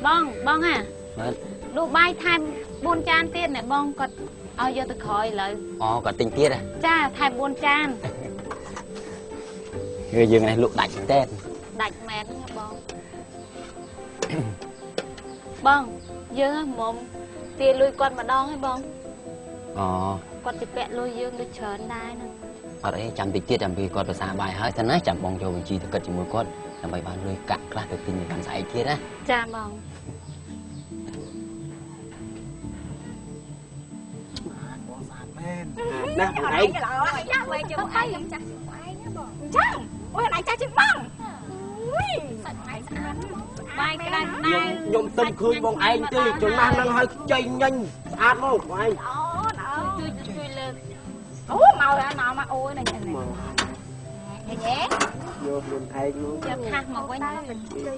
បងបងហ่า បាទ លក់បាយថែម4ចានទៀតណែបងគាត់ឲ្យយកទៅក្រោយឥឡូវ អូគាត់ទិញទៀតហ៎ ចាថែម4ចាន គឺយើងនេះលក់ដាច់មែន ដាច់មែនហ្នឹងបងបងយើងហ្មងទាលុយគាត់ម្ដងហ៎បង អូ គាត់ជពាក់លុយយើងដូចច្រើនដែរហ្នឹង អត់អីចាំតិចទៀតចាំពីគាត់ប្រសាបាយហើយទៅណាចាំបងចូលបញ្ជីទៅគិតជាមួយគាត់ដើម្បីបានលុយកាក់ខ្លះទៅទិញបានស្អែកទៀតណា ចាបង បងស្អាតមែន ណាបងឯង ចាស់វិញជាងឯងខ្ញុំចាស់ជាងឯងណាបងអញ្ចឹងអូយឯងចាស់ជាងបងអូយសាច់ឯងស្អាត បាយក្តៅក្តៅ ខ្ញុំទៅឃើញបងឯងទេចំណាស់នឹងហើយខ្ចីញញស្អាតមកបងឯង អូនអូ ជួយជួយលើក អូមកមកមកអូយនេះញ៉ែ យកខ្លួនឯងមក យកថាសមកវិញ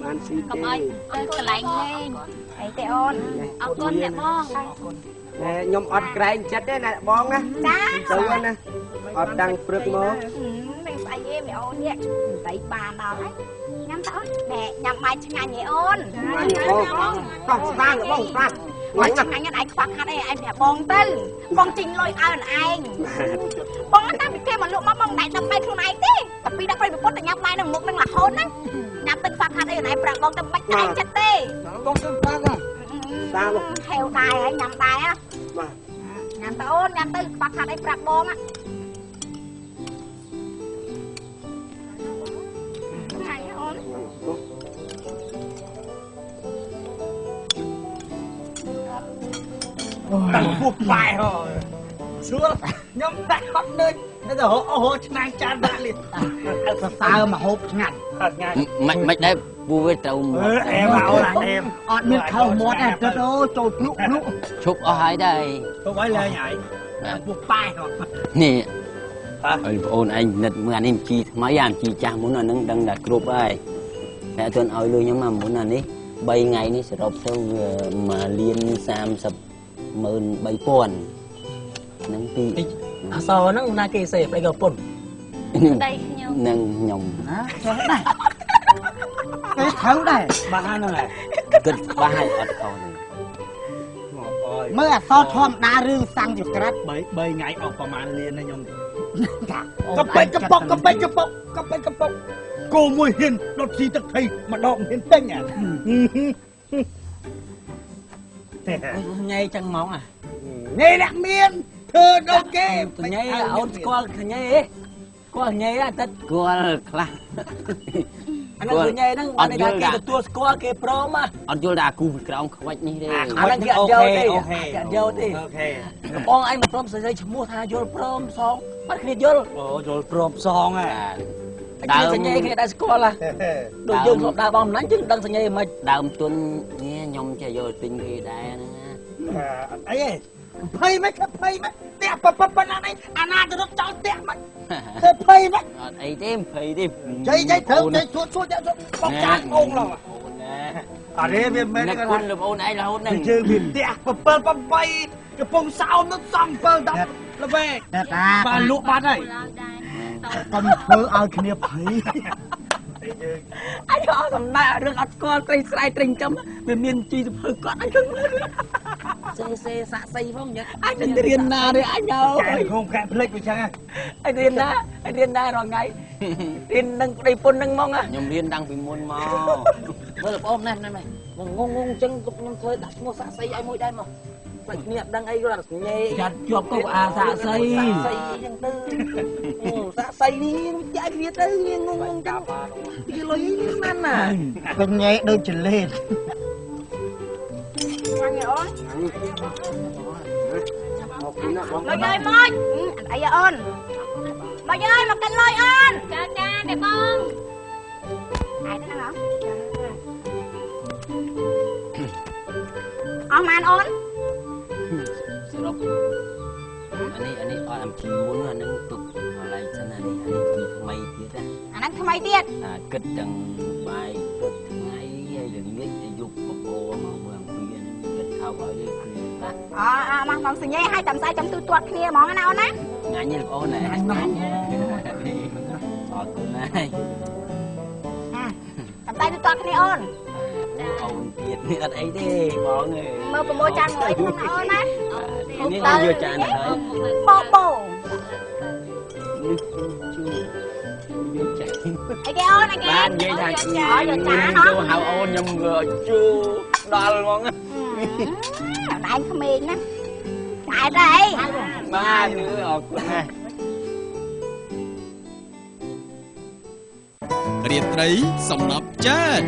បានស៊ី កុំឲ្យទៅកន្លែងលេង អីទេអូន អរគុណអ្នកបង ណែខ្ញុំអត់ក្រែងចិត្តទេណាបងណា ចា ទៅណាអត់ដឹងព្រឹកមក នឹងស្អីទេមីអូននេះដៃបានដល់ហើយញ៉ាំតអូនណែញ៉ាំបាយឆ្ងាញ់ហ៎អូន បងតោះស្ដាងបងស្ដាង បាយឆ្ងាញ់ឯងខ្វះខាតអីឯងប្រាប់បងទៅបងជីងលុយឲ្យឯងបងតាំងពីគេមកលក់មកបងមិនដឹងបាយខ្លួនឯងទេតែពីដាក់ប្រិយប្រពន្ធទៅញ៉ាំបាយនឹងមុខនឹងរហូតណាញ៉ាំទៅខ្វះខាតអីឯងប្រាប់បងទៅមិនក្រែងចិត្តទេ បងទៅបានណា សាបង ហេវដែរហើយញ៉ាំដែរ បាទ ញ៉ាំទៅអូនញ៉ាំទៅខ្វះខាតអីប្រាប់បងថ្ងៃអូន តាំងពោះប៉ែហ៎ស្រួលខ្ញុំដាក់អត់នឿយទៅអូឆ្នាំងចានដាក់លី សរសើរមកហូបឆ្ងាញ់ មិនដែរពូវាត្រូវ មកអែមអូនអែម អត់មានខុសមាត់ទេទៅអូចូលភ្លុកភ្លុក ឈប់អស់ហើយដែរ ឈប់ហើយលែងហើយពោះប៉ែ នេះឲ្យបងអូនឯងនិតមើលអានេះជីថ្មីអាជីចាស់មុនអានឹងដឹងតែគ្រប់ហើយតែអត់ទាន់ឲ្យលុយខ្ញុំមកមុនអានេះ3ថ្ងៃនេះសរុបទៅវា1លាន30,000 ហ្នឹងពី អសហ្នឹងណាគេសេប្តីក៏ពុន ប្តីខ្ញុំ នឹងខ្ញុំ ណាចេះដែរគេត្រូវដែរ បាទហ្នឹងហើយ គិតច្បាស់ហើយអត់ខុសទេ មើលអសធម្មតារឿងសាំងចក្រិត 3ថ្ងៃអស់ប្រហែលលានណាខ្ញុំកប៉ិចកប៉ុកកប៉ិចកប៉ុកកប៉ិចកប៉ុកគោមួយហ៊ានដុតស៊ីទឹកថៃម្ដងហ៊ានទិញអា ញ៉ៃចឹងហ្មងអា ញ៉ៃអ្នកមានធ្វើដូចគេ ញ៉ៃអូនស្គាល់ញ៉ៃហ៎ស្គាល់ញ៉ៃអាទិត្យ ស្គាល់ខ្លះ អាហ្នឹងគឺញ៉ៃហ្នឹងបានថាគេទទួលស្គាល់គេព្រម អត់យល់ថាអាគូពីក្រោមខ្វាច់នេះទេ អាហ្នឹងគេអត់យកទេគេអត់យកទេបងឯងមិនព្រមសរសេរឈ្មោះថាយល់ព្រមសងបាត់គ្នាយល់ អូយល់ព្រមសងហ៎ ដើមសញ្ញាគ្នាដែរស្គាល់ហ៎ដូចយើងធ្លាប់ដើរបងម្លាញ់យើងដឹងសញ្ញាមិន ដើមទុននេះខ្ញុំចេះយកទិញគេដែរហ្នឹងណា អត់អីទេភ័យមិនភ័យមិនផ្ទះប៉ុណ្ណានេះអាណាទៅរត់ចោលផ្ទះមិនធ្វើភ័យមិន អត់អីទេភ័យទេ ចៃចៃត្រូវចៃសួតសួតបងចានអូងឡង អូនណា អត់ទេវាមិនមែន គុណលោកអូនឯងរហូតហ្នឹង យើងវាផ្ទះ7 8កំពង់សោមនោះសំ7 10ល្វែងបានលក់បាត់ហើយ កុំធ្វើឲ្យគ្នាភ័យ អញអត់សំដែងរឿងអត់ស្គាល់ត្រីស្រែត្រីចិញ្ចឹមវាមានជីសភៅគាត់អញឃើញមើលសេសេសាក់សីផងញ៉ាអញនឹងរៀនណាទេអញអើយ កែកែភ្លេចវាចឹង អញរៀនណាអញរៀនណារាល់ថ្ងៃរៀននឹងប្តីពុននឹងហ្មង ខ្ញុំរៀនតាំងពីមុនមក មើលបងអូនណែណែងងងចឹងខ្ញុំធ្វើដាក់ឈ្មោះសាក់សីឲ្យមួយដែរមកបាច់គ្នាអត់ដឹងអីគាត់ញ៉េចាត់ជាប់កុកអាសាក់សីសាក់សីចឹងទៅសាក់សីនេះចាយគ្នាទៅងងងចឹងគេលុយណាស់ណា កញ៉េដូចចលេត ញ៉ាំអូន មក លុយអើយមកអីអូនមកអើយមកកិនលុយអូន ចាចាអ្នកបង ឯងហ្នឹងហ៎អស់ម៉ានអូន សរុបអានេះអានេះអត់អំជីមុនអានឹងទុកកន្លែងសិនអានេះអានេះជីថ្មីទៀតណា អាហ្នឹងថ្មីទៀត អាគិតទាំងបាយព្រឹកថ្ងៃហើយល្ងាចយប់បបោមកមើលអំពីហ្នឹងគិតខោឲ្យនេះគឺណា អអមកមកសញ្ញេឲ្យចាំស្អែកចាំទូទាត់គ្នាហ្មងណាអូនណា ញ៉ាញ់ទេបងអូនណា អរគុណណាស់ ចាំស្អែកទូទាត់គ្នាអូន អូនទៀតនេះអត់អីទេបងអើយ មើលប្រមូលចានមួយក្នុងអូនណា នេះយកចានហើយ បបោ នេះជូយកចាន អីគេអូនអីគេ បាទនិយាយថា យកចាន ចូលហៅអូនខ្ញុំជូដល់ហ្មង ឯងក្មេងណាតែតែអី បាទអរគុណណាស់ រាត្រីសំណប់ចាន